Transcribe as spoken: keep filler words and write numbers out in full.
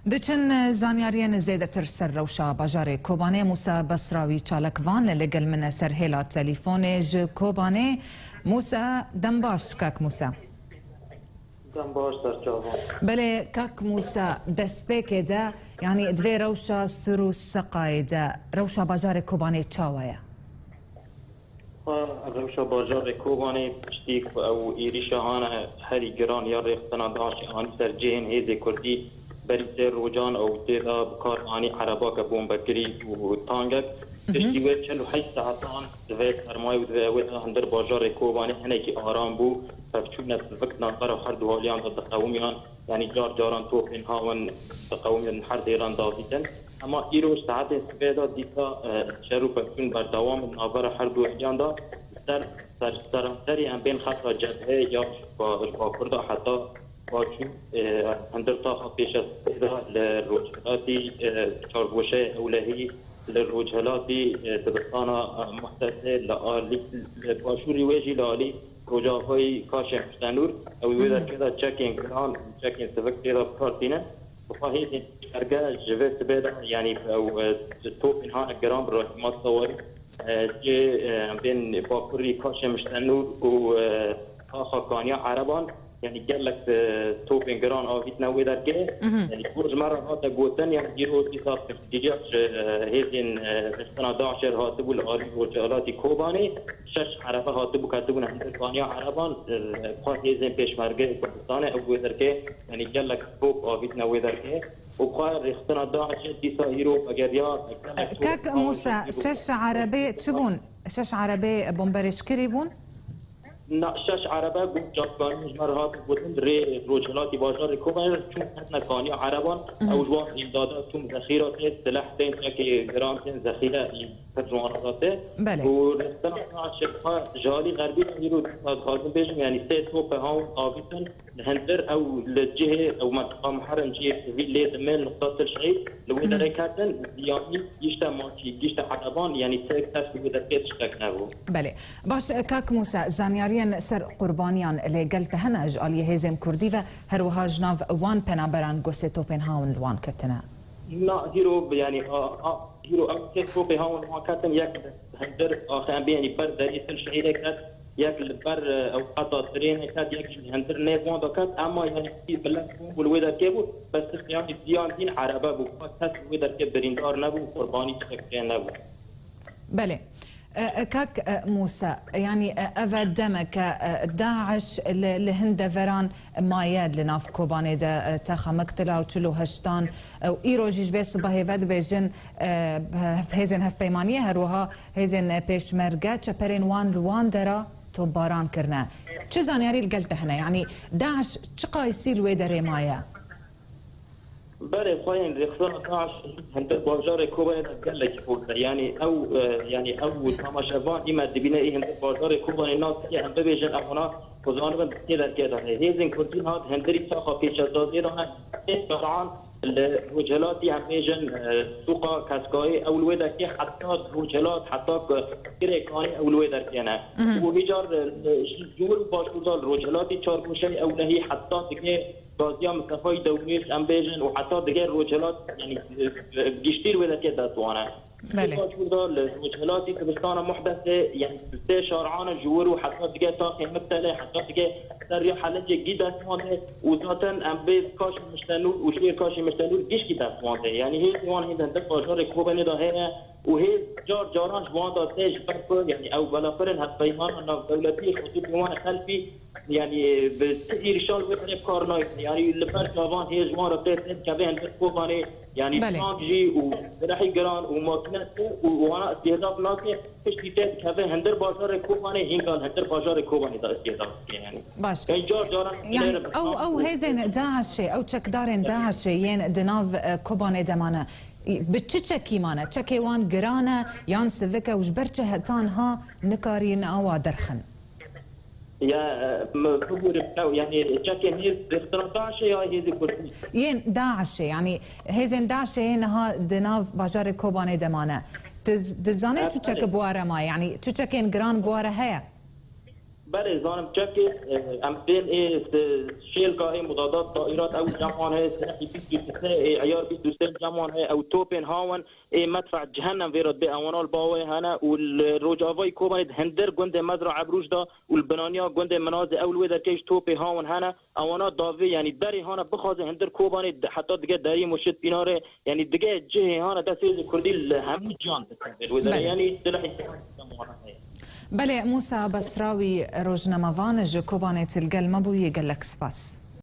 Diçin zanyariyên zêdetir ser rewşa bajarê Kobanê, Mûsa Besrawî çalakvan li gel min e ser hêla telîfonê ji Kobanê. Mûsa, dem baş, kak Mûsa. Dem baş, serçavan. Belê, kak Mûsa, destpêkê de, yanî di vê rewşa sur û seqayê de, rewşa bajarê Kobanê çawa ye? Xwe rewşa bajarê Kobanê piştî ku ew êrîşa hane herî giran ya rêxistina DAIŞê anî ser cihên hêzê Kurdî, berî sê rojan ew tê de bi kar anî erebake bombekirî û tangek. Piştî wê çil û heşt saetan di vê sermayê û di vê ewê de hundir bajarê Kobanê hinekî aram bû. Pevçûne sivik di navbera her du haliyan de diqewimiyan. Yanî car caran topên hawin diqewimînin her dêran davîtin. Hema îro ji saetên sibê de dîsa, e, şer û pevçûn berdewam in navbera her du hêliyan de. Ser, ser, seranserî em bên xeta cebheyê ya ji ba-, ji bakur de heta Başûr, e, hundir taxa pêşesibê de li rojhilatî, e, çargoşeyê ewlehî, li rojhilatî, e, dibistana, e, Muhtesê, li alî, li başûrî wê jî li alî Rojavayî Kaşê Muştenûr, ew wê derkê de çekên giran, çekên sivik tê de bi kar tînin. Bi xwe hêzên pêşmerge ji vê sibê de, yanî ew, e, topên hane giran bi rehîmat sewarî, e, cê, e, bên bakurî Kaşê Muştenûr û, e, taxa Kaniya Ereban, yanî gelek, e, topên giran avîtine wê derkê. Yanî ku ji me re hate gotin, yanî îro dîsa piştgiriya ji, e, hêzên, e, rêxistina DAIŞê re hatibû li alî rojhilatî Kobanê. Şeş erebe hatibû ketibûne hundir Kaniya Ereban, e, xwe hêzên pêşmergeyê Kurdistanê ew wê derkê, yanî gelek top avîtine wê derkê û xwe rêxistina DAIŞê dîsa îro vegeriya gelek top Kak Mûsa, şeş erebê çi bûn? Şeş erebê bomberêşkirî bûn? Na, şeş erebe got, çavkanî ji me re hat gotin, rê rojhilatî bajarê Kobanê re çûn ketine Kaniya Ereban. Ew ji wan îmdada çûn zexîra tê, sileh tên, çekê giran tên, zexîre pir ji wan re tê. Belê. Û rêxistina DAIŞê xwe ji alî xerbî re îro dîsa dixwazim bêjim, yanî sê topê hawin avîtin li hundir ew li cihê ew mentiqa muherim cihê sivîl lê dimê li nuqta Til Şehîd li wê derê ketin, ziyanî gişte maçî, gişte ereban, yanî tek kes li wê derkê tiştek nebû. Belê. Baş, kak Mûsa, zanyariyên ser qurbaniyan lê gel te hene ji aliyê hêzên Kurdî ve, her wiha ji nav wan penaberan ku sê topên hawin li wan ketine? Na, hîro, yanî, a, a, hîro ew sê topê hawin li wan ketin, yek li hundir, axe em bê, yanî ber derê Til Şehîdê ket, yek li ber, e, ew qeta trênê ket, yek jî li hundir nêv wan de ket, ema, yanî, milet bû, bû li wê derkê bû, bes, yanî, ziyan dîn erebe bû, kes li wê derkê birîndar nebû, qurbanî tiştek çê nebû. Belê. E, e, kak, e, Mûsa, yanî, e, ev e demeke, e, DAIŞ li, li hin deveran maye li nav Kobanê de, e, texa Miktila û çil û heştan, e, û îro jî ji vê sibehê ve dibêjin, e, hev-, hêzên hevpeymaniyê her wiha hêzên, e, pêşmerge çeperên wan li wan dera topbaran kirine. Çi zanyarî li gel te hene? Yanî DAIŞ çi qayîsî li wê derê maye? Berê xwe yên rêxistina DAIŞ hundir bajarê Kobanê de gelekî xurt e. Yanî ew, e, yanî ew temaşevan î me dibîne î hundir bajarê Kobanê nas dike, em bibêjin ev hona ku zanibin tê derkê de heye. Hêzên Kurdî hat hundirî taxa pêşesaziyê de ne, ê şer'an li rojhilatî em bêjin, e, sûqa Keskayê ew li wê derkê heta rojhilat, heta ku Kirê Kanê ew li wê derkê ne. Û hîcar, e, ji, ji wir û başûr de li rojhilatî çargoşeyê ewlehî heta dike Gaziya Mistefayî Dewrêş, em bêjin, û heta digel rojhilat, yanî, e, e, giştî li wê derkê dest wan e. Belê. Li Başûr de li rojhilatî dibistana Muhdesê, yanî, sê şar'an e ji wir û heta digel taxê Miktelê, heta digel ser rêya Helicê gî dest wan tê û zaten em bê Kaşê Miştenûr û şêr Kaşê Miştenûr gişkî dest wan tê. Yanî hêzê wan hêzên di bajarê Kobanê de heye û hêz car caran ji wan de tê ji ber ku, yanî, ew belafirin hevpeymanan navdewletî xwedû pê wan e xelfî, Yanî, bi ti êrişan wê derê bi kar nayê. Yanî, li ber çavan hê ji wan re tê, tê dikeve hundir Kobanê. Yanî, Belê. Tank jî û silehî giran û makîne tê û wana îstîhdaf nake. Piştî tê dikeve hundir bajarê Kobanê, hînga li hundir bajarê Kobanê de îstîhdaf dike, yanî. Baş. Yanî, car caran Yanî, lê re bi ew, tank ew û hêzên DAIŞê, ew çekdarên DAIŞê yên di nav, e, Kobanê de mane, bi çi çekî mane? Çekê wan giran e yan sivik e û ji ber çi heta niha nikarîn awa derxin? Ya, e, me bibûre, ew, yanî, çekên hêz rêxistina DAIŞê ya hêzê Kurdî? Yên DAIŞê, yanî hêzên DAIŞê yê niha di nav bajarê Kobanê de mane. Tu, tu zanî Evet, çi çekê evet. bi ware maye? Yanî çi çekên giran bi ware heye? Belê, zanim çekê, e, em tên ê se-, şêlka ê mudadat daîrat ew cem wan heye, silehî bîst û sê ê eyar bîst û sê cem wan heye, ew topên hawin ê medfe'd cehennem vê re dibê ewana li bawê hene û li rojavayî Kobanê di hindir gundê Mezra Ebrûj de û li binaniya gundê Minazê ew li wê derkê ji topê hawin hene. Ewana davê, yanî derê hane bixwaze hindir Kobanê di-, heta dige derî Murşid Pînarê, yanî dige cihê hane dest hêzê Kurdî li hemû ciyan dikeve. Li wê derê Belê. yanî silehî cehennem wan heye. Belê, Musa Besrawî, rojnamevan ji Kobanê, tu li gel me bûyî, gelek spas.